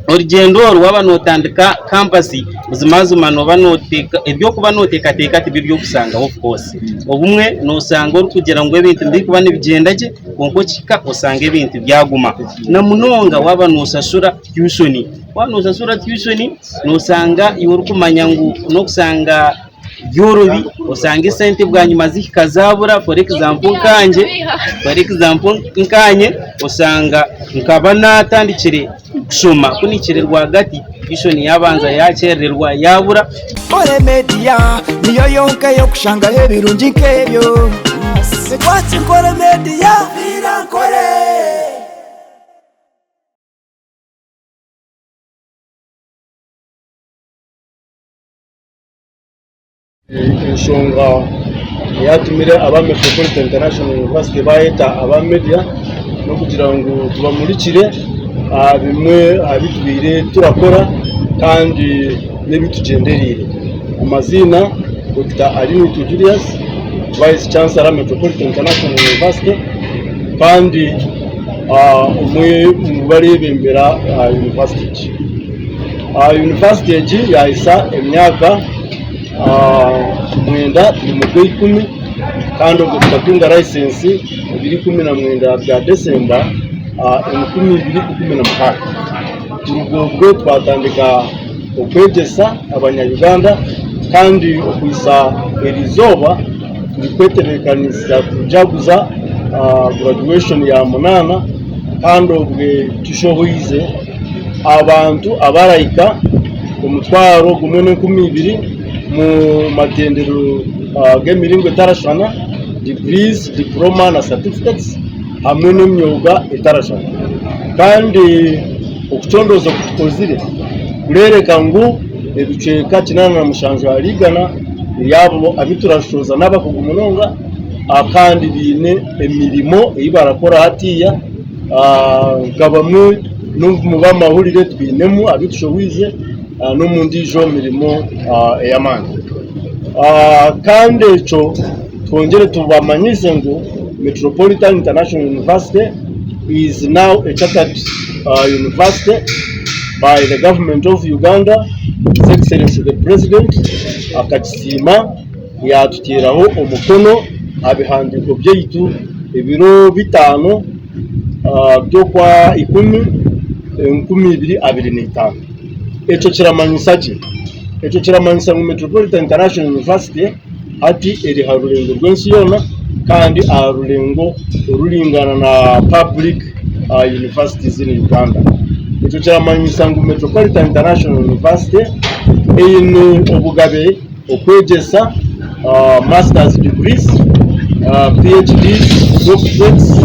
Orugyendo oru waaba nootandika kampasi, buzimazima nooba nooteeka, eby'okuba nooteekateeka tibyo by'okushangaho of course. Obumwe nooshanga orikugira ngu ebintu nibikuba nibigyenda gye kwonka okihika oshanga ebintu byaguma. Na munonga waaba nooshashura tuushoni. Waaba nooshashura tuushoni nooshanga iwe orikumanya ngu n'okushanga byorobi oshange esente bwanyima zihika zabura for example nkangye for example nkanye oshanga nkaba natandikire kushoma ku nihikire rwagati tuition yabanza yakyerererwa yabura. Nkore Media niyo yonka ey'okushangaho ebirungi nk'ebyo. Twaki Nkore Media. Viira Nkore. Enshonga eyatumire aba Metropolitan International University bayeta aba media n'okugira ngu tubamurikire aha bimwe aha bi tubaire turakora kandi n'ebi tugyendereire. Amaziina Dokita Arinaitwe Julius, Vice Chancellor Metropolitan International University kandi omwe omu barebembera yunivasite egi. Yunivasite egi yahisa emyaka mwenda turi omu gw'eikumi kandi obwo tukatunga layisinsi ebiro 19 bya Desemba 2016. Kuruga obwo twatandika okwegyesa abanya Uganda kandi okuhitsya eri izooba turikwetebeekanisiza kujaguza graduation ya munaana kandi obwo tushohoize abantu abarahika 10,000 omu matendero g'emiringo etarashushana, degrees, diploma na certificates hamwe n'emyoga etarashushana. Kandi okucondooza oku tukozire kureereka ngu ebicweka 87 ahari igana eby'abo abu turashohoza n'abakugu munonga kandi baine emirimo ei barakora hatiiya. Nka bamwe n'omu b'amahurire twinemu abu tushohoize n'omu ndiijo mirimo ey'amaani. Kandi ekyo twongyere tubamanyiise ngu Metropolitan International University is now a chartered university by the government of Uganda, His Excellency the President akakisiima yaatuteeraho omukono aha bihandiiko byaitu ebiro bitaano by'okwa ikumi 2025. Ekyo kiramanyisa ki? Ekyo kiramanyisa ngu Metropolitan International University hati eri aha rurengo rw'ensi yoona kandi aha rurengo oruringana na public universities in Uganda. Ekyo kiramanyisa ngu Metropolitan International University eine obugabe okwegyesa masters degrees, PhDs, doctorates,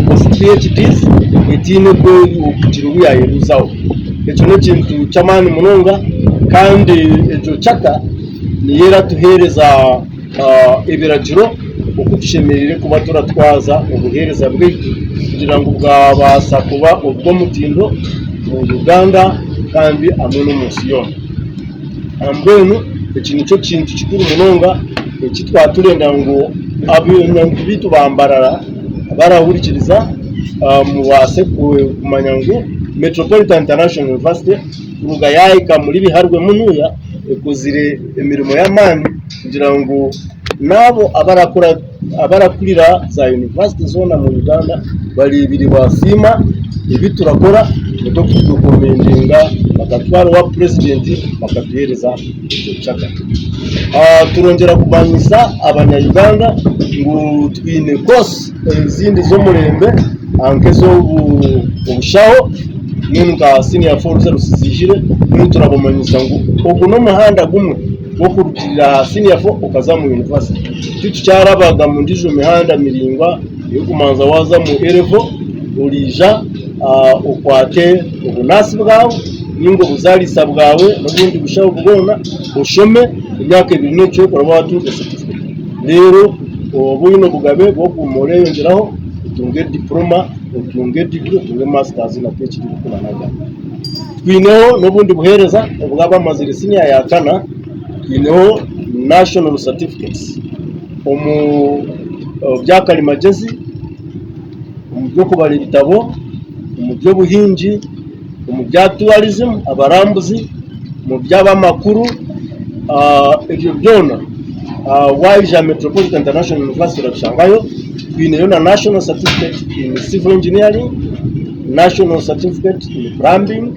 post PhDs etaine kugira obu yaayebuuzaho. Ekyo n'ekintu ky'amaani munonga kandi egyo charter niyo eratuheereza ebiragiro oku tushemereire kuba turatwaza obuheereza bwaitu kugira ngu bwabaasa kuba obw'omutindo omu Uganda kandi hamwe n'omu nsi yoona. Mbwenu eki nikyo kintu kikuru munonga eki twaturenda ngu abantu baitu ba Mbarara abarahurikiriza mubaase kumanya ngu Metropolitan International University kuruga yahika omuri Biharwe munuya ekozire emirimo y'amaani kugira ngu n'abo abarakurira za yunivasite zoona omu Uganda bareebire basiima ebi turakora nikwo kuturekomendinga bakatwara owa purezidenti bakatuheereza ekyo kyaka. Turongyera kumanyisa abanya Uganda ngu twine koosi ezindi z'omurembe nk'ez'obushaho mbwenu nka siniya fo ziijire mbwenu turabamanyisa ngu ogu n'omuhanda gumwe. gw'okurugirira aha siniya fo okaza omu yunivasite. Titukyarabaga mu ndiijo mihanda miraingwa ey'okumanza waaza omu A level oriija okwate obunaasi bwawe nainga obuzaarisa bwawe n'obundi bushaho bwona oshome emyaka ebiri n'ekicweka oraba waatunga satifiketi. Reero obe oine obugabe bw'okuguma oreeyongyeraho otunge diporoma, otunge diguri, otunge masitazi na PHD nk'oku naagamba. Twineho n'obundi buheereza obw'abamazire siniya ya kana, twineho National Certificates omu bya karimagyezi, omu by'okubara ebitabo, omu by'obuhingi. omu bya tourism abarambuzi, omu by'abamakuru ebyo byona waija aha Metropolitan International University orabishangayo. Twineyo na National Certificate in Civil Engineering, National Certificate in Plumbing,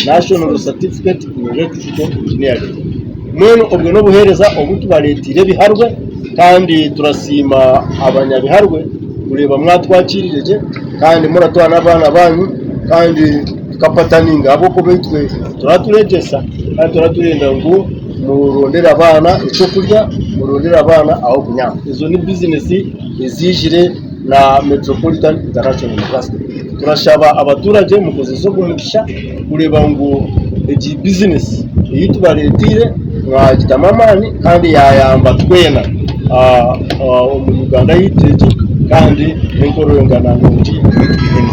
National Certificate in Electrical Engineering. Mbwenu obwo n'obuheereza obu tubareeteire ebiharwe kandi turasiima abanyabiharwe kureeba mwatwakiriire gye kandi muratwara n'abaana baanyu kandi tukapataninga ahabw'okuba itwe turaba tureegyesa kandi turaba turenda ngu murondere abaana ekyokurya, murondere abaana ah'okunyaama. Ezo ni bizinesi eziijire na Metropolitan International University. Turashaba abaturage mukozese ogu mugisha kureeba ngu egi bizinesi ei tubareeteire mwagitamu amaani kandi yaayamba twena omu Uganda yaitu egi kandi n'enkorengana nungi ei twine.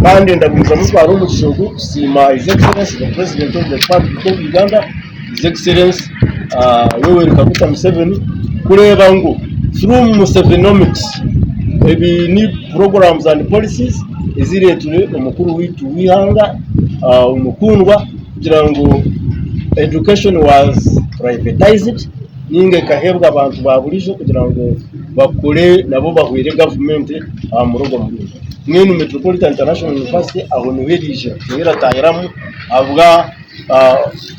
Kandi ndagumizamu ntware omugisha ogu kusiima His Excellency the President of the Republic of Uganda, His Excellency Yoweri Kaguta Museveni kureeba ngu through Musevenomics ebi ni programs and policies ezireetire omukuru waitu w'eihanga omukundwa kugira ngu education was privatized ninga ekaheebwa abantu ba buriijo kugira ngu bakore nabo bahwere gavumenti aha muringo murungi. Mbwenu Metropolitan International University aho niho eriija niho eratahiramu ahabwa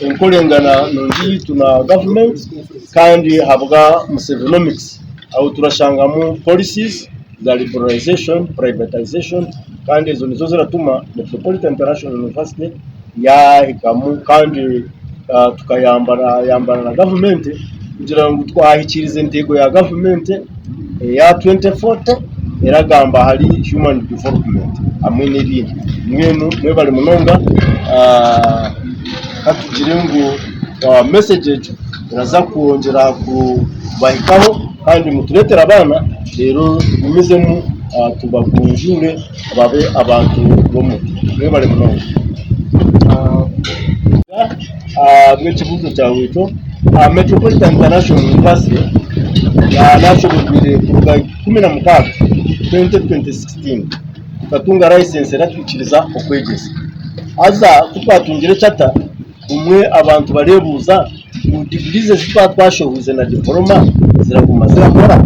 enkorengana nungi yaitu na gavumenti kandi ahabwa Musevenomics aho turashangamu policies za liberalization, privatization kandi ezo nizo ziratuma Metropolitan International University yahikamu kandi tukayambana na gavumenti kugira ngu twahikiriza entego ya gavumenti eya 2040 eragamba ahari human development hamwe n'ebindi. Mbwenu mwebare munonga katugire ngu message egyo eraza kwongyera kubahikaho kandi mutureetere abaana reero tugumizemu tubagunjuure babe abantu b'omuti. Mwebare munonga. Ahabw'ekibuuzo kyawe ekyo, Metropolitan International University nashoboreire kuruga 16, 2016 tukatunga license eratwikiriza okwegyesa. Haza ku twatungire charter, bumwe abantu bareebuuza ngu degrees ezi twaba twashohoize na diploma ziraguma zirakora?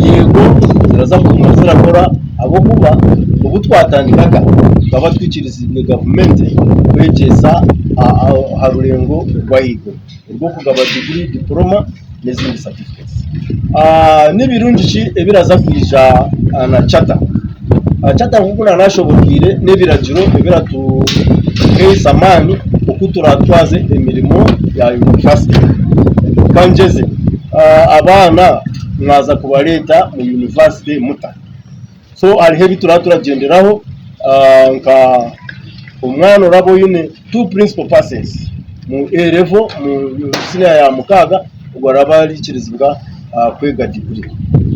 Yego ziraza kuguma zirakora ahabw'okuba obu twatandikaga tukaba twikiriziibwe gavumenti kwegyesa aha rurengo orw'ahaiguru orw'okugaba diguri, diploma n'ezindi certificates. Ni birungi ki ebiraza kwija na charter? Charter nk'oku naanashoboreire n'ebiragiro ebiratuhaisa amaani oku turatwaze emirimo ya yunivasite. Kangyeze abaana mwaza kubareeta mu yunivasite muta? So hariho ebi turaba turagyenderaho nka omwana oraba oine two principal passes mu A level mu siniya ya mukaaga ogwo araba arikirizibwa kwega diguri.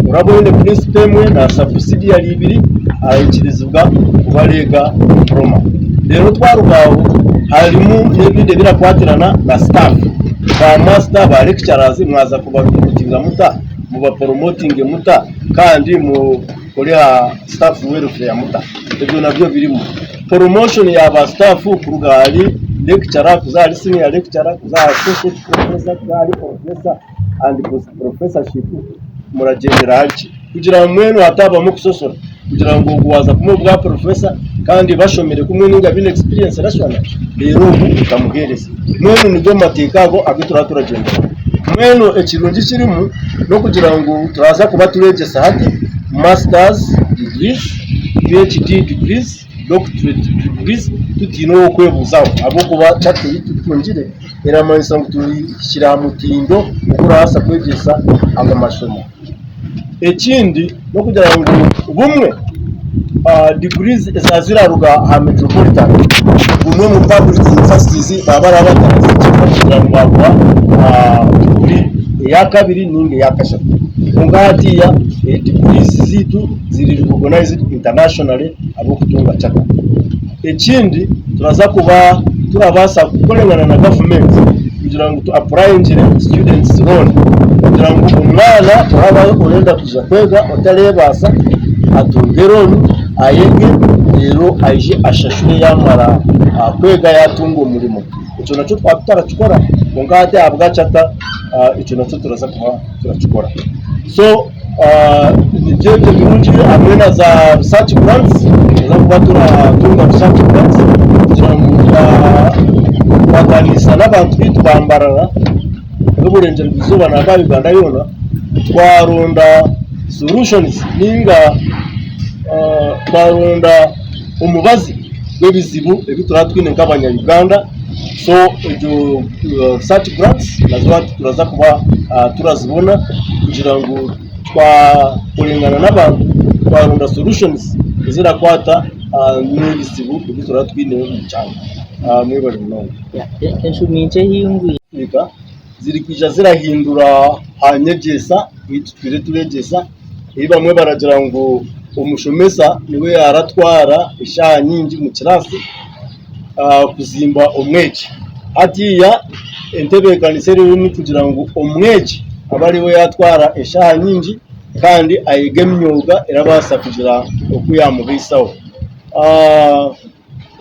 Oraba oine principal emwe na subsidiary ibiri araikirizibwa kuba areega diploma. Reero twaruga aho harimu n'ebindi ebirakwatirana na staff, ba master, ba lecturers mwaza kuba recruitinga muta, mubaporomotinge muta kandi mukore aha staff welfare muta? Ebyo nabyo birimu. Promotion ya ba staff kuruga ahari lecturer kuza ahari senior lecturer kuza aha associate professor kuza ahari professor and post professorship muragyendera ahari ki? Kugira ngu mbwenu hatabamu okusosora kugira ngu ogu waaza kumuha obwa professor kandi bashomire kumwe ninga baine experience erashushana reero ogu otamuheereza. Mbwenu nigo mateeka ago agu turaba turagyenderaho. Mbwenu ekirungi ekirimu n'okugira ngu turaza kuba tureegyesa hati masters degrees, PhD degrees, doctorate degrees tutaine ow'okwebuuzaho ahabw'okuba charter ei tutungire eramanyisa ngu tuhikire aha mutindo ogurabaasa kwegyesa ago mashomo. Ekindi n'okugira ngu bumwe degrees ezaba ziraruga aha Metropolitan bumwe omu public universities baba baraba bataraziikiriza kugira ngu bakuha degree eyakabiri ninga eyakashatu kwonka hatiiya degrees zaitu ziri recognized internationally ahabw'okutunga charter. Ekindi turaza kuba turabaasa kukorengana na gavumenti kugira ngu tu apurayingire students loan kugira ngu omwana oraba orenda kwija kwega otareebaasa atunge loan ayege reero aije ashashure yaamara. kwega yaatunga omurimo. Ekyo nakyo twaba tutarakikora kwonka hati ahabwa Charter ekyo nakyo turaza kuba turakikora. So nibyo ebyo ebirungi hamwe na za research grants, turaza kuba turatunga research grants kugira ngu twatanisa n'abantu baitu ba Mbarara n'oburengyerwa izooba nangwa Uganda yoona twaronda solutions ninga twaronda omubazi gw'ebizibu ebi turaba twine nk'abanya Uganda so egyo research grants nazo hati turaza kuba turazibona kugira ngu twakorengana n'abantu twaronda solutions ezirakwata n'ebizibu ebi turaba twine omu kyanga. Mwebare munonga. Enshumi nkye ehingwire. Zirikwija zirahindura aha nyegyesa ei tutwire turegyesa, ei bamwe baragira ngu omushomesa niwe aratwara eshaaha nyingi omu kiraasi kuzimba omwegi. Hatiiya entebeekanisa eriho n'okugira ngu omwegi abe ariwe yaatwara eshaaha nyingi kandi ayege emyoga erabaasa kugira oku yaamubaisaho.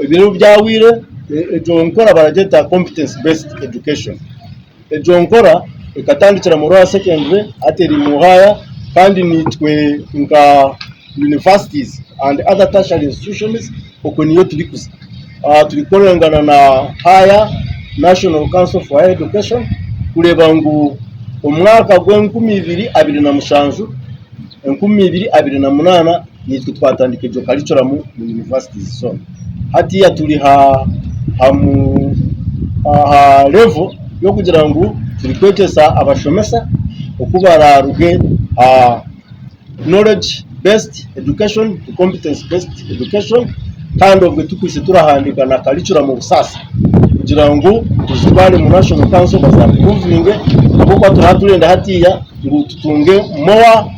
Ebiro byahweire egyo nkora baragyeta competence based education. Egyo nkora ekatandikira omu lower secondary hati eri omu higher kandi naitwe nka universities and other tertiary institutions okwo niyo turikuza. Turikukorengana na higher National Council for Higher Education kureeba ngu omwaka gw'enkumi ibiri 27, 2028 naitwe twatandika egyo curriculum omu universities zoona. Hatiiya turi ha aha level y'okugira ngu turikwegyesa abashomesa oku baraaruge aha knowledge based education to competence based education kandi obwe tukwaitse turahandiika na curriculum obusaasa kugira ngu tuzitware omu National Council bazi approvinge ahabw'okuba turaba turenda hatiiya ngu tutunge more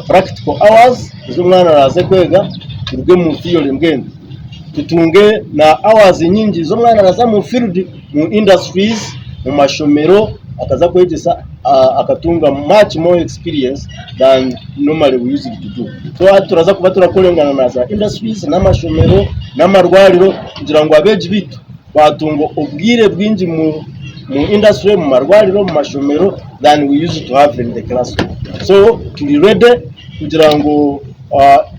practical hours ezi omwana araaze kwega turuge omu theory mbwenu tutunge na hours nyingi ezi omwana araaza omu field mu industries mu mashomero akaza kwegyesa akatunga much more experience than normally we used to do. So hati turaza kuba turakorengana na za industries n'amashomero n'amarwariro kugira ngu abeegi baitu batunga obwire bwingi mu industry, mu marwariro, mu mashomero than we used to have in the classroom. So turi ready kugira ngu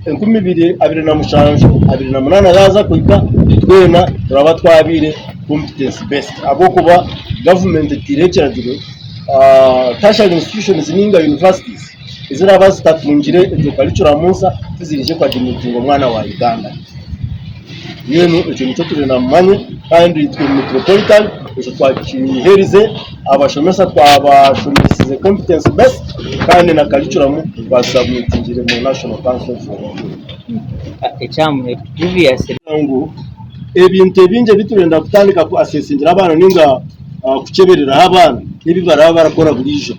2027, 28 yaaza kuhika twena turaba twabaire competence based ahabw'okuba gavumenti etaire ekiragiro tertiary institutions ninga universities eziraba zitatungire egyo curriculum nsa tiziraije ku admittinga omwana wa Uganda. Mbwenu ekyo nikyo turenda mumanye kandi itwe Metropolitan ekyo twakiherize, abashomesa twabashomesize competence based kandi na curriculum twasubmitingire omu National Council for Ekyamuheru previously. Ngu ebintu ebingi ebi turenda kutandika ku assessingira abaana ninga kukyebereraho abaana n'ebi baraba barakora buriijo.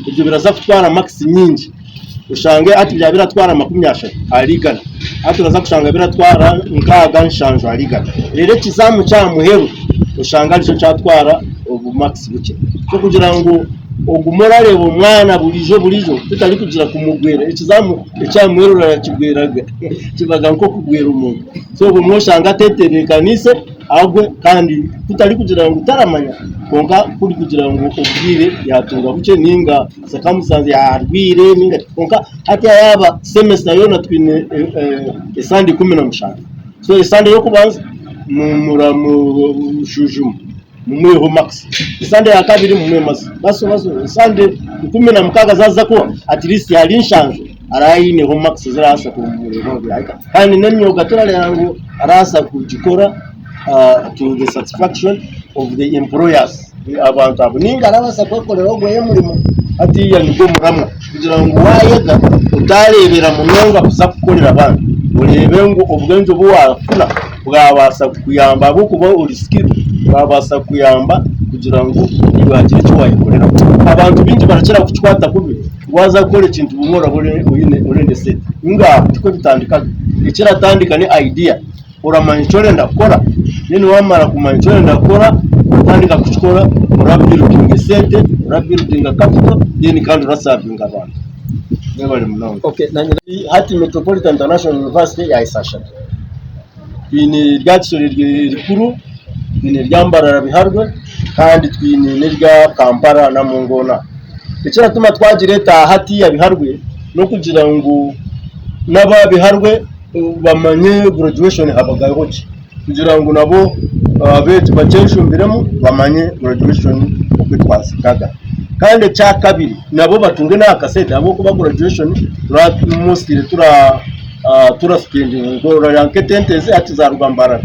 Ebyo biraza kutwara marks nyingi oshange hati byaba biratwara 30 ahari igana hati oraza kushanga biratwara 60, 70 ahari igana reero ekizaamu ky'aha muheru oshange arikyo kyatwara obu marks bukye. So kugira ngu ogume orareeba omwana buriijo buriijo tutarikugira kumugwera ekizaamu eky'aha muheru orakigweraga kibaga nk'okugwera omuntu. So obumwe oshanga ateetebeekaniise. Agwe kandi kutari kugira ngu taramanya kwonka kuri kugira ngu obwire yatunga bukye ninga circumstances yarwire ninga ki kwonka hati yaaba semester yoona twine esande 17 so esande y'okubanza muramushwijuma mumuheho marks, esande ya kabiri mumuhe marks baso baso esande 16 zaaza kuhwa at least hari nshanju araba aineho marks ezirabaasa kumureeba ngu yahika. Kandi n'emyoga turareeba ngu arabaasa kugikora to the satisfaction of the employers abantu abo ninga arabaasa kwekorera ogwe omurimo hatiiya nigwo muramwa kugira ngu waayega otaareebera munonga kuza kukorera abandi oreebe ngu obwengye obu waafuna bwabaasa kukuyamba ahabw'okuba ori skilled bwabaasa kukuyamba kugira ngu iwe hagire eki waayekorera. Abantu baingi barakira kukikwata kubi Waaza kukora ekintu bumwe oraba oine orenda esente. Ngaaha tikwo bitandika bityo. Ekiratandika ni idea. Oramanya eki orenda kukora, then waamara kumanya eki orenda kukora, otandika kukikora orabuildinga esente, orabuildinga capital, then kandi orasavinga abantu. Mwebare munonga. Okay, nanye Hati Metropolitan International University yaahisa ashatu. Twine rya kisoro erikuru. Twine erya Mbarara Biharwe kandi twine n'erya Kampala Namungoona. Ekiratuma twagireeta hatiiya Biharwe n'okugira ngu n'aba Biharwe bamanye graduation habagaho ki kugira ngu nabo abeegi bakyeshumbiremu bamanye graduation oku etwazikaga. Kandi ekyakabiri nabo batunge n'aha kasente ahabw'okuba graduation mostly tura turasipendinga orareba nk'etente ezi hati zaruga Mbarara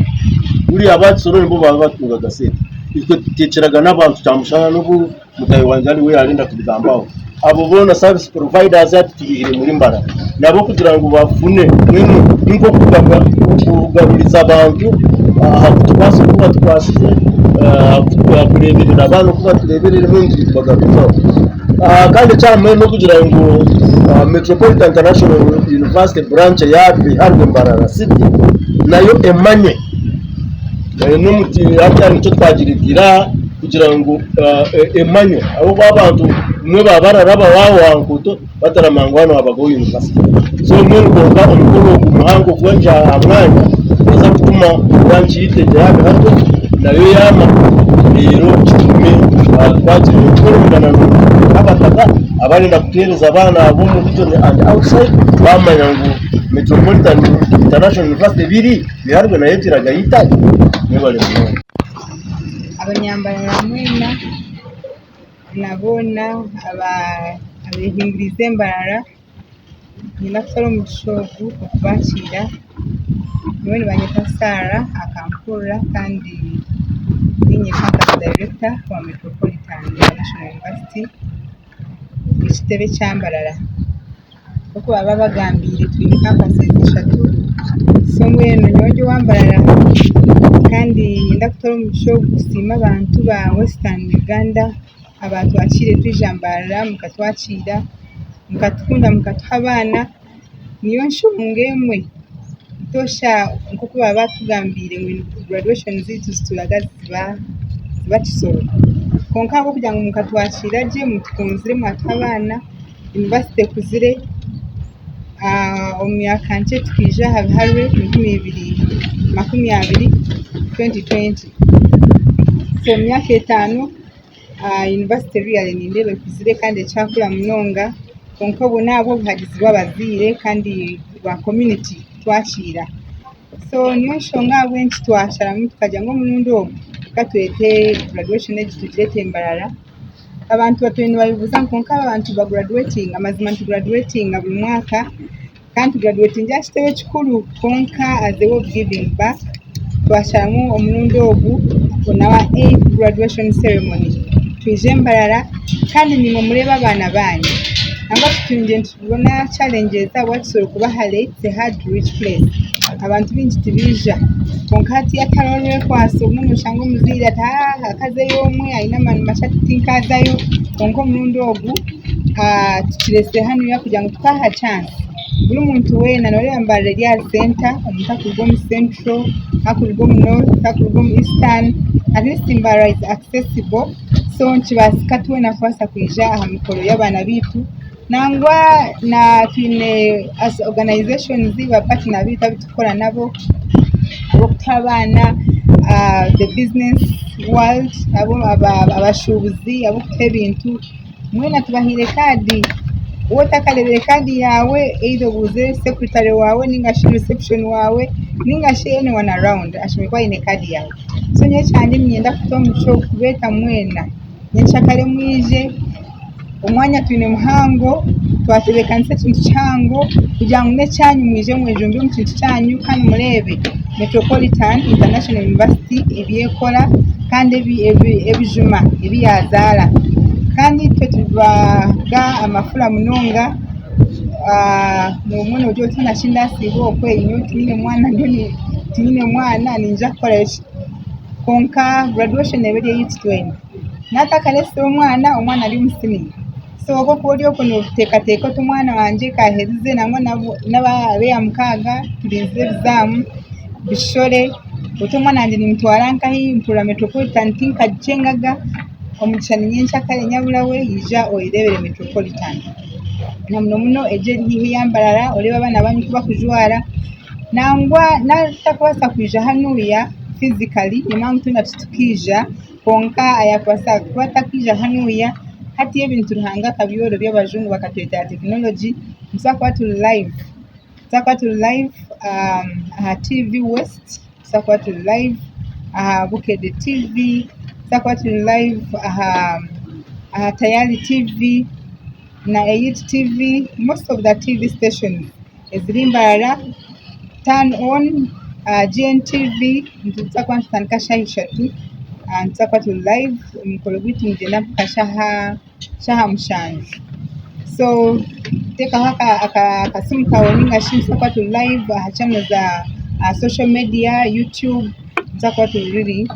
buriya aba Kisoro nibo baba batungaga sente itwe tutekyeraga n'abantu kyamushana n'obu mutaahi wangye ariwe yaarenda kubigambaho abo boona service providers hati tubaihire muri Mbarara nabo kugira ngu bafune mbwenu ni nk'okugaruriza abantu aha kutukwasa oku batukwasize aha kureeberera abaana oku batureeberera mbwenu nitubagarurizaho. Kandi eky'aha muheru n'okugira ngu Metropolitan International University branch eya Biharwe Mbarara City nayo emanywe hati nikyo twagireetire aha kugira ngu emanywe ahabw'okuba abantu bamwe baba bararaba waaba aha nkuuto bataramanya ngu hanu habagaho yunivasite. So mbwenu kwonka omukoro ogu muhango gwija aha mwanya nigubaasa kutuma branch yaitu egyo eya Biharwe nayo yaamanywa reero kitume twagira emikono n'abataka abarenda kutuheereza abaana ab'omu region and outside baamanya ngu Metropolitan International University biri Biharwe nayo egiraga eitaagi. Mwebare munonga. Abanyambarara mwena na boona abehinguriize Mbarara, niinyenda kutwara omugisha ogu okubakiira. Nyowe nibanyeta Sarah Akampurira kandi niinye kampasi dayirekita wa Metropolitan International University ekitebe kya Mbarara. Nk'oku baabagambiire twine kampasi ishatu so mbwenu nyowe ndi owa Mbarara kandi niinyenda kutoora omugisha ogu kusiima abantu ba Western Uganda abaatwakiire twija Mbarara mukatwakiira mukatukunda mukatuha abaana niyo nshonga emwe butoosha nk'oku baaba baatugambiire ngu graduation zaitu zituraga ziba Kisoro kwonka ahabw'okugira ngu mukatwakiira gye mutukunzire mwatuha abaana. Yunivasite ekuzire, omu myaka mikye tukaija aha biharwe 2020, 2020, so omu myaka etaano yunivasite really nindeeba ekuzire kandi ekyakura munonga kwonka obu n'ahabw'obuhagizi bw'abazaire kandi bwa community kutwakiira. So niyo nshonga ahabw'enki twasharamu tukagira ngu omurundi ogu reka twete graduation egi tugireete Mbarara. Abantu batwire nibabibuuza ngu kwonka aba bantu nibaguraduwetinga, mazima nituguraduwetinga buri mwaka kandi tuguraduwetingira aha kitebe kikuru kwonka as a way of giving back twasharamu omurundi ogu on our eighth graduation ceremony twije Mbarara kandi naimwe mureebe abaana baanyu nangwa tutungire nitubona challenges ahabw'okuba tusobora kuba hare it's a hard to reach place abantu baingi tibaija kwonka hati hatariho orwekwatso obumwe noshanga omuzaire ati aah akazeyo omwe aine amaani makye ati tinkaazayo kwonka omurundi ogu tukiretsire hanuya kugira ngu tukaha chance buri muntu weena noreeba Mbarara eri aha center omuntu arikuruga omu central, arikuruga omu north, arikuruga omu eastern at least Mbarara is accessible so nikibaasika twena kubaasa kwija aha mikoro y'abaana baitu. Nangwa na twine as organizations ba partner baitu abu turikukora nabo ab'okutuha abaana the business world abashuubuzi ab'okutuha ebintu mwena tubahaire kaadi waaba otakareebire kaadi yaawe either obuuze secretary waawe ninga shi reception waawe ninga shi anyone around ashemereire kuba aine kaadi yaawe. So nyowe ekyangye niinyenda kuta omugisha ogu kubeeta mwena nyekyakare mwije. Omwanya twine muhango, twatebeekanisa ekintu kihango kugira ngu n'ekyanyu mwije mwejumbe omu kintu kyanyu kandi mureebe Metropolitan International University ebi ekora kandi ebijuma ebi yaazaara. Kandi itwe tubaga amafura munonga obumwe noogira oti hoona shi ndaasiiba okwe nyowe tinyine mwana niinyija kukorayo ki? Kwonka graduation neeba eri eyaitu twena. Naatakaretsire omwana, omwana ari omu siniya. So obu okuba ori okwo nooteekateeka oti omwana wangye kaaherize nangwa n'abeya mukaaga turinzire ebizaamu bishore, oti omwana wangye nimutwara nkahi mpurira Metropolitan tinkagikyengaga, omugisha ni nyenkyakare nyabura we ija oyereebere Metropolitan. Na muno muno egyo eri haihi eya Mbarara oreebe abaana baanyu oku bakujwara nangwa naatakubaasa kwija hanuya. physically nimanya ngu twena titukaija kwonka ayakubaasa kuba atakaija hanuya hati ebintu Ruhanga akabyorobya abajungu bakatwetera tekinologi nitubaasa kuba turi live nitubaasa kuba turi live aha TV West nitubaasa kuba turi live aha Bukedde TV nitubaasa kuba turi live aha Tayari TV na Eyit TV most of the TV stations eziri Mbarara Turn On GNTV nituza kuba nitutandika shaaha ishatu nituza kuba turi live omukoro gwaitu nigugyenda mpaka shaaha mushanju so teekaho akasimu kaawe ninga shi nituza kuba turi live aha channel za social media YouTube nituza kuba turi riri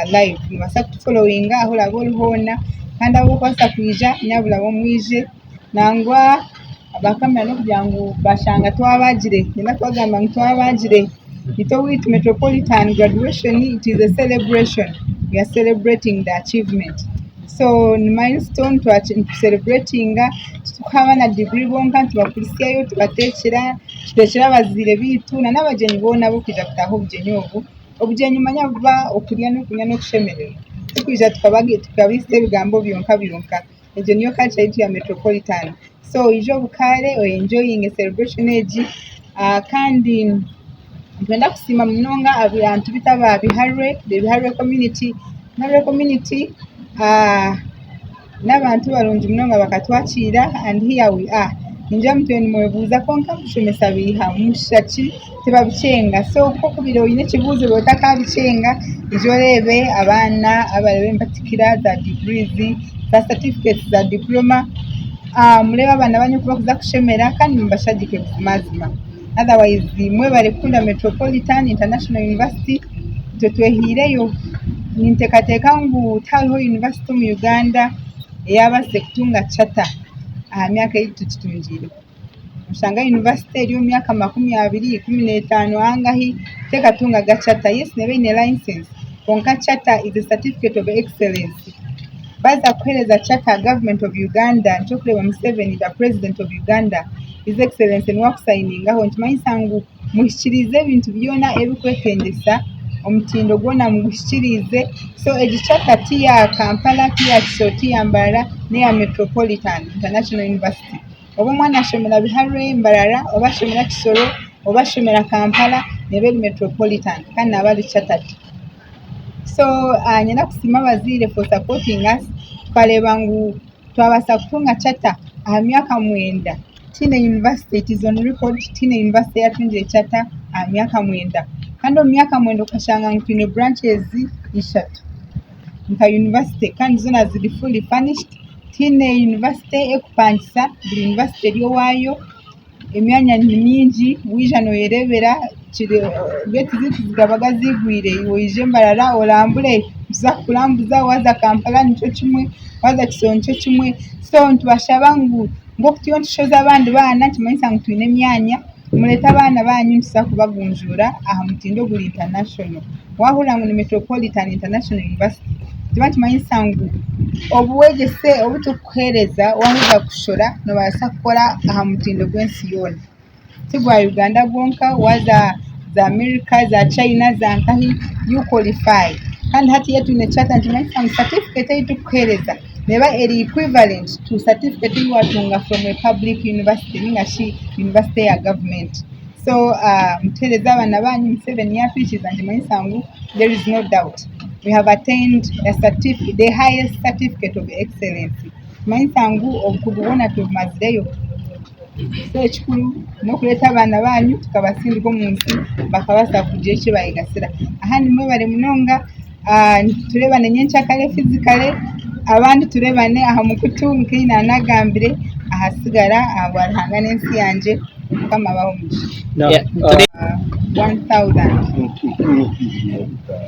live nobaasa kutuforowinga ahu oraabe ori hoona kandi abu orikubaasa kwija nyabura bo mwije. Nangwa baakamanya n'okugira ngu bashanga twabagire, niinyenda kubagambira ngu twabagire. Itwe owaitu Metropolitan graduation it is a celebration, we are celebrating the achievement. So ni milestone nitusereburetinga, titukuha abaana diguri bonka, nitubakuritsyayo, tubateekyera, tuteekyera abazaire baitu n'abagyenyi boona ab'okwija kutaaha obugyenyi obu. Obugyenyi manya buba okurya n'okunywa n'okushemererwa, tirikwija tukabaitsya ebigambo byonka byonka. Egyo niyo culture yaitu ya Metropolitan. So oije obukaare oyenjoyinge celebration egi kandi nitwenda kusiima munonga abantu beitu aba Biharwe, the Biharwe community. Biharwe community n'abantu barungi munonga bakatwakiira and here we are. Ningira mutwire nimwebuuza kwonka mushomesa biiha, mushusha ki? Tibabikyenga. So ku orikuba oine ekibuuzo oriba otakabikyenga, ija oreebe abaana abaraabe nibatikira za degrees, za certificates za diploma, mureebe abaana banyu oku barikuza kushemera kandi mubashagike buzimazima. Otherwise mwebare kukunda Metropolitan International University, itwe twehaireyo. Ninteekateeka ngu tihariho university omu Uganda eyaabaasize kutunga charter aha myaka ei tugitungiireho. Noshanga yunivasite eri omu myaka 20, 15 angahi tekatungaga charter. Yes neeba eine license kwonka charter is a certificate of excellence. Baaza kukuheereza charter government of Uganda nikyo orikureeba Museveni the president of Uganda his excellence niwe akusayiningaho nikimanyisa ngu muhikiriize ebintu byona ebirikwetengyesa, omutindo gwona muguhikiriize. So egi charter ti ya Kampala, ti ya Kisoro, ti ya Mbarara n'eya Metropolitan International University. Oba omwana ashomera Biharwe, Mbarara, oba ashomera Kisoro, oba ashomera Kampala, neeba eri Metropolitan kandi naaba ari chartered. So niinyenda kusiima abazaire for supporting us, tukareeba ngu twabaasa kutunga charter aha myaka mwenda. Tihaine university, it is on record, tihaine university eyatungire charter aha myaka mwenda. Kandi omu myaka mwenda okashanga ngu twine branches ishatu nka university kandi zoona ziri fully furnished. Tihaine yunivasite erikupangisa, buri yunivasite eri owaayo, emyanya ni mingi waija nooyereebera geeti zaitu nizibaga ziigwire, iwe oije Mbarara orambure, nituza kukurambuza, waaza Kampala nikyo kimwe, waaza Kisoro nikyo kimwe, so nitubashaba ngu nk'oku turiyo nitushoza abandi baana nikimanyisa ngu twine emyanya, mureete abaana baanyu nituza kubagunjuura aha mutindo oguri international. Waahurira ngu ni Metropolitan International University nikiba nikimanyisa ngu obwegyese obu turikukuheereza waaheza kushora noobaasa kukora aha mutindo gw'ensi yoona. Ti gwa Uganda gwonka waaza za America, za China, za nkahi you qualify. Kandi hatiiya twine charter nikimanyisa ngu certificate ei turikukuheereza neeba eri equivalent to certificate ei waatunga from a public university ninga shi university eya gavumenti. So mutuheereze abaana baanyu Museveni yaatwikiriza nikimanyisa ngu there is no doubt we have attained a certificate, the highest certificate of excellence nikimanyisa ngu obukugu bwona tubumazireyo. So ekikuru n'okureeta abaana baanyu tukabasindika omu nsi bakabaasa kugira eki bayegasira. Ahandi mwebare munonga tureebane nyenkyakare physically abandi tureebane aha mukutu nk'ei naanagambire ahasigara ahabwa Ruhanga n'ensi yangye. Mukama abahe omugisha. Yeah, 1000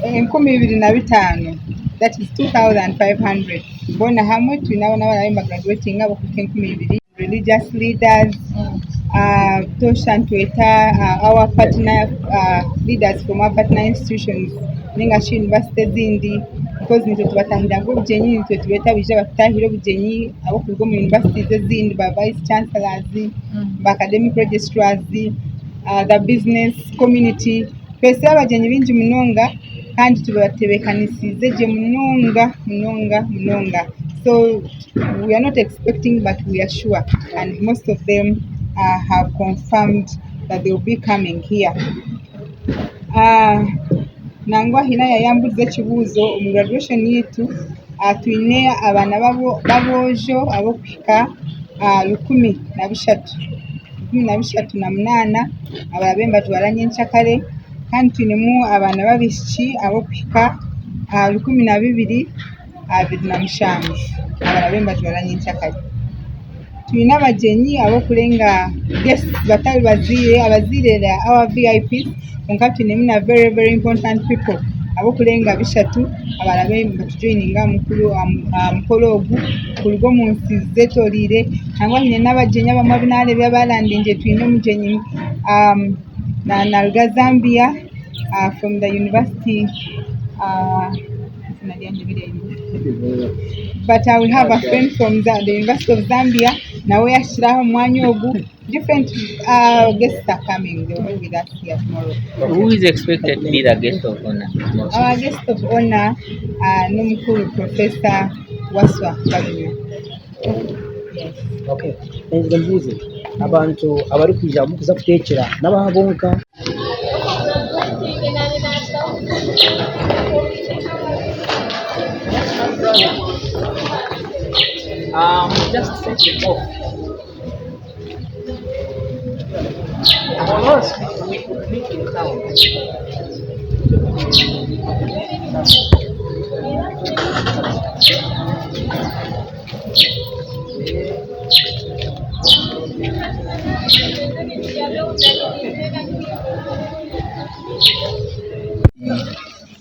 2500 that is 2500 boona hamwe twine abaana abaraabe nibagraduatinga abarikuhika 2000 religious leaders butoosha nitweta our partner leaders from our partner institutions ninga shi university ezindi because nitwe tubatahirira obugyenyi nitwe tubeeta baija batutahire obugyenyi abarikuruga omu universities ezindi ba vice chancellors ba academic registrars the business community twetsire abagyenyi baingi munonga. Kandi tubatebeekanisiize gye munonga munonga munonga. So we are not expecting but we are sure and most of them have confirmed that they will be coming here. Nangwa haine ayaayambuurize ekibuuzo omu graduation yaitu twine abaana b'aboojo ab'okuhika 13, 38 abaraabe nibajwara nyenkyakare kandi twinemu abaana b'abaishiki ab'okuhika 1227 abaraabe nibajwara nyenkyakare. Twine abagyenyi ab'okurenga guests batari bazaire, abazaire they are our VIPs kwonka twinemu na very very important people ab'okurenga bishatu abaraabe nibatujoyininga aha mukoro ogu kuruga omu nsi zetoroire nangwa haine n'abagyenyi abamwe abu naareebire abaarandingire twine omugyenyi naaruga Zambia from the university But we have a friend from the University of Zambia nawe yahikire aha omu mwanya ogu different guests are coming they will be with us here tomorrow. Who is expected to be the guest of honor? Our guest of honor n'omukuru Professor Waswa Balunywa. Yes. Okay. Nengire mbuuze abantu abarikwija kuza kuteekyera n'abaha bonka? Just set it off. Or else we could meet in town.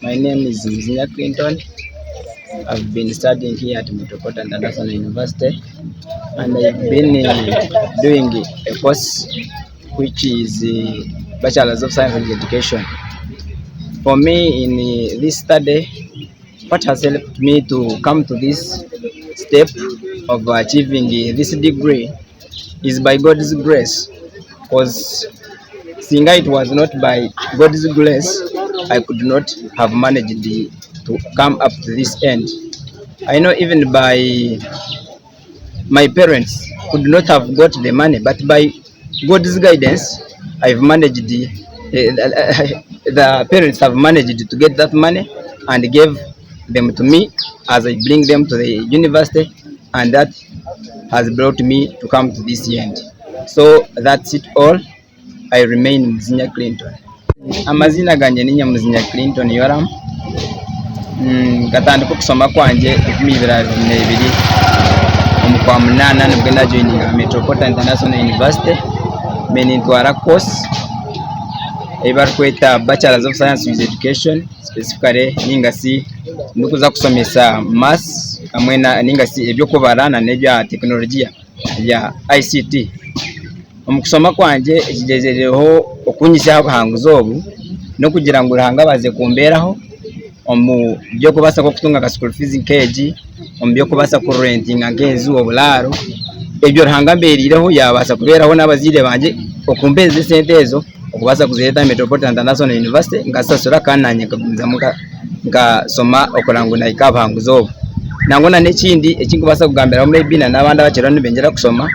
My name is Muzinya Clinton. I've been studying here at Metropolitan International University and I've been doing a course which is Bachelor's of Science in Education. For me in this study, what has helped me to come to this step of achieving this degree is by God's grace because singa it was not by God's grace, I could not have managed to come up to this end. I know even by my parents could not have got the money, but by God's guidance, I've managed, the parents have managed to get that money and gave them to me as I bring them to the university, and that has brought me to come to this end. So that's it all. I remain Muzinya Clinton. Amazina gangye ni Nyamuzinya Clinton Yoram. Nkatandika okusoma kwangye 2022 omu kwa munaana nibwo najoyininga Metropolitan International University mbe nintwara course ei barikweta Bachelors of Science with Education specifically ninga shi ndikuza kushomesa Maths hamwe ninga shi eby'okubara n'ebya tekinologiya ebya ICT. Omu kushoma kwangye ekigyezereho okunyitsya aha buhanguzi obu n'okugira ngu Ruhanga abaasize kumbeeraho omu by'okubaasa nk'okutunga nka school fees nk'egi, omu by'okubaasa kurentinga nk'enju oburaaro, ebyo Ruhanga ambereireho yaabaasa kubeeraho n'abazaire bangye okumpeereza esente ezo okubaasa kuzireeta aha Metropolitan International University nkazishashura kandi naanye nkagumizamu nkashoma okureba ngu nahika aha buhanguzi obu. Nangwa n'ekindi eki ndikubaasa kugambiraho maybe n'abandi abakiriho nibengyera kushoma,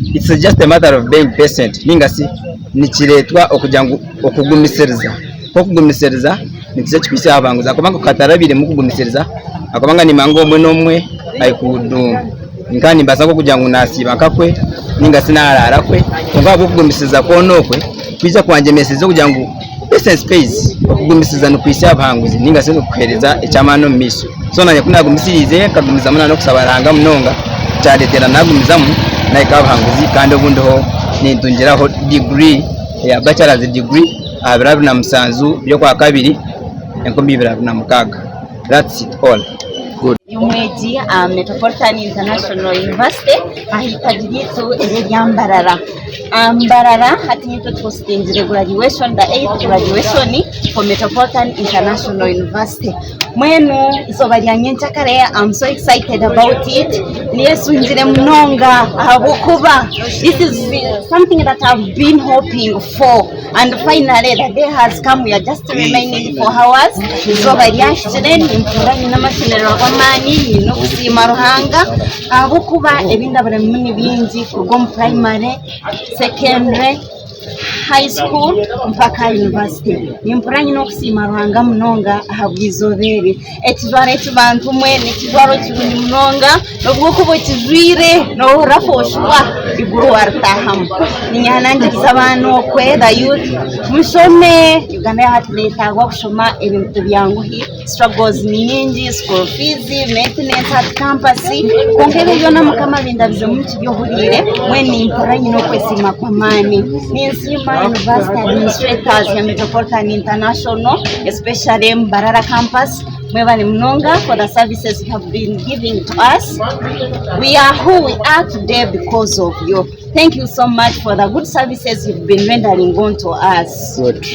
It's just a matter of being patient ninga shi nikireetwa okugira ngu okugumisiriza, ku okugumisiriza nikiija kikuhitsya aha buhanguzi ahakuba nka katarabiremu kugumisiriza ahakuba nka nimanya ngu obumwe n'obumwe I could nka nimbaasa nk'okugira ngu nasiiba nka kwe ninga shi naraara kwe kwonka ahabw'okugumisiriza kwona okwe kwija kwangyemeseza okugira ngu patience pays, okugumisiriza nikuhitsya aha buhanguzi ninga shi nikukuheereza eky'amaani omu maisho. So nanye ku nagumisiriize nkagumizamu na n'okushaba Ruhanga munonga kyareetera nagumizamu nahika aha buhanguzi kandi obu ndiho nintungiraho degree eya bachelor's degree aha biro 27 by'okwakabiri 2026. That's it all. Good. Ndi omwegi aha Metropolitan International University aha itaagi ryaitu erya Mbarara. Mbarara hati nitwe tuhositingire graduation, the eighth graduation for Metropolitan International University. Mbwenu eizooba rya nyencakare I'm so excited about it, nyesungire munonga ahabw'okuba this is something that I've been hoping for and finally the day has come, we are just remaining 4 hours, eizooba ryahikire nimpurira nyine amashemererwa g'amaani, nyine okusiima Ruhanga ahabw'okuba ebi ndabiremu ni bingi kuruga omu primary, secondary, high school mpaka university. Nimpurira nyine okusiima Ruhanga munonga ahabw'eizooba eri. Ekijwaro eki bantumwe n'ekijwaro kirungi munonga n'obu orikuba okijwaire noohurira for sure eiguru waaritaahamu. Ninyehanangiriza abaana okwe the youth mushome, Uganda yahati neyetaagwa kushoma ebintu tibyanguhi, struggles ni nyingi, school fees, maintenance at campus kwonka ebyo byona Mukama abindabizemu nkiri ohuriire mbwenu nimpurira nyine okwesiima kw'amaani. Ninsiima university administrators ya Metropolitan International especially Mbarara campus mwebale munonga for the services you have been giving to us. We are who we are today because of you. Thank you so much for the good services you've been rendering unto us. Good.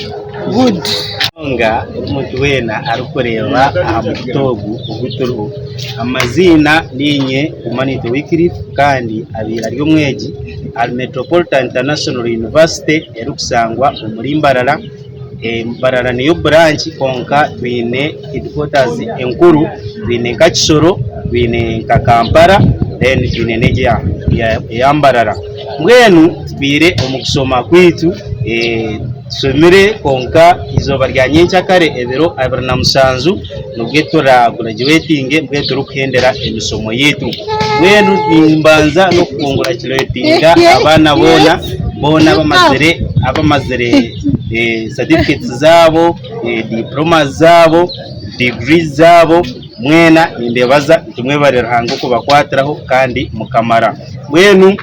Munonga omuntu weena arikureeba aha mukutu ogu ogu turiho. Amaziina niinye Humanity Wycliffe kandi abaire ari omwegi ahari Metropolitan International University erikushangwa omuri Mbarara. Mbarara niyo buranki kwonka twine headquarters enkuru twine nka Kisoro, twine nka Kampala then twine n'egi eya Mbarara. Mbwenu tutwire omu kushoma kwaitu tushomire kwonka eizooba rya nyenkyakare ebiro 27 nibwo turagurajuwetinge mbwenu turikuhendera emishomo yaitu. Mbwenu nimbanza n'okukonguracuratinga abaana boona boona abamazire abamazire satifiketi zaabo, dipuloma zaabo, diguri zaabo, mwena nimbebaza nti mwebare Ruhanga okubakwatiraho kandi mukamara. Mbwenu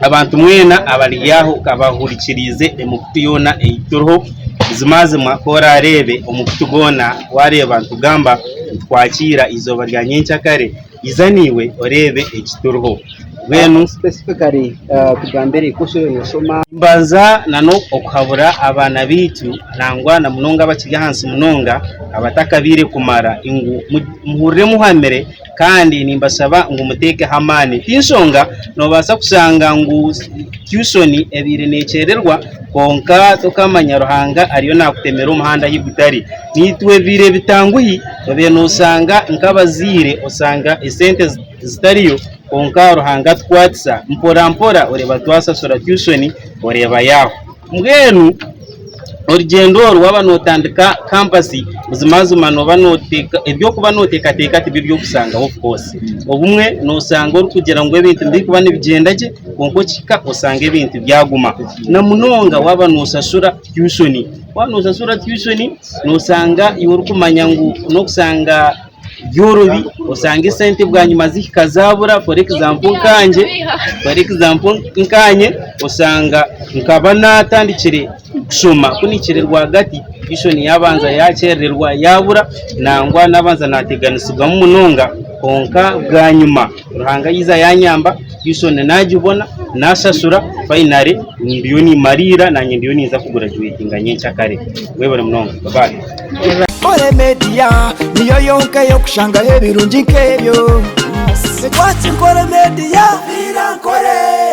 abantu mwena abari aho abahurikiriize emikutu yoona ei turiho, buzimazima ku oraareebe omukutu gwona waareeba nitugamba nitwakiira eizooba rya nyenkyakare, iza naiwe oreebe eki turiho. Mbwenu Specifically tugambire course ei noshoma. Nimbanza n'okuhabura abaana baitu nangwa na munonga abakiri ahansi munonga abatakabaire kumara ngu muhurire muhamire kandi nimbashaba ngu muteekeho amaani. Ti nshonga noobaasa kushanga ngu tuition ebaire neekyererwa kwonka tokamanya Ruhanga ariyo naakutemera omuhanda ahu gutari. Naitwe ebiire bitanguhi obaire nooshanga nk'abazaire oshanga esente zitariyo kwonka Ruhanga atukwatisa mpora mpora oreeba twashashura tuition oreeba yaaho. Mbwenu orugyendo oru waaba nootandika kampasi buzimazima nooba nooteeka eby'okuba nooteekateeka tibyo by'okushangaho of course. Obumwe nooshanga orikugira ngu ebintu nibikuba nibigyenda gye kwonka okihika oshanga ebintu byaguma. Na munonga waaba nooshashura tuition, waaba nooshashura tuition nooshanga iwe orikumanya ngu n'okushanga byorobi osanga esente bwanyima zihika zabura for example nkangye for example nkanye osanga nkaba natandikire kushoma ku nihikire rwagati tuition yabanza yakyerererwa yabura nangwa nabanza nateganisibwamu munonga kwonka bwanyima Ruhanga yaiza yanyamba tuition nagibona nashashura finally ndiyo nimariira nanye ndiyo ninza kugurajuwetinga nyenkyakare. Mwebare munonga. Bye bye. Nkore Media niyo yonka ey'okushangaho ebirungi nk'ebyo. Twaki Nkore Media. Nkore.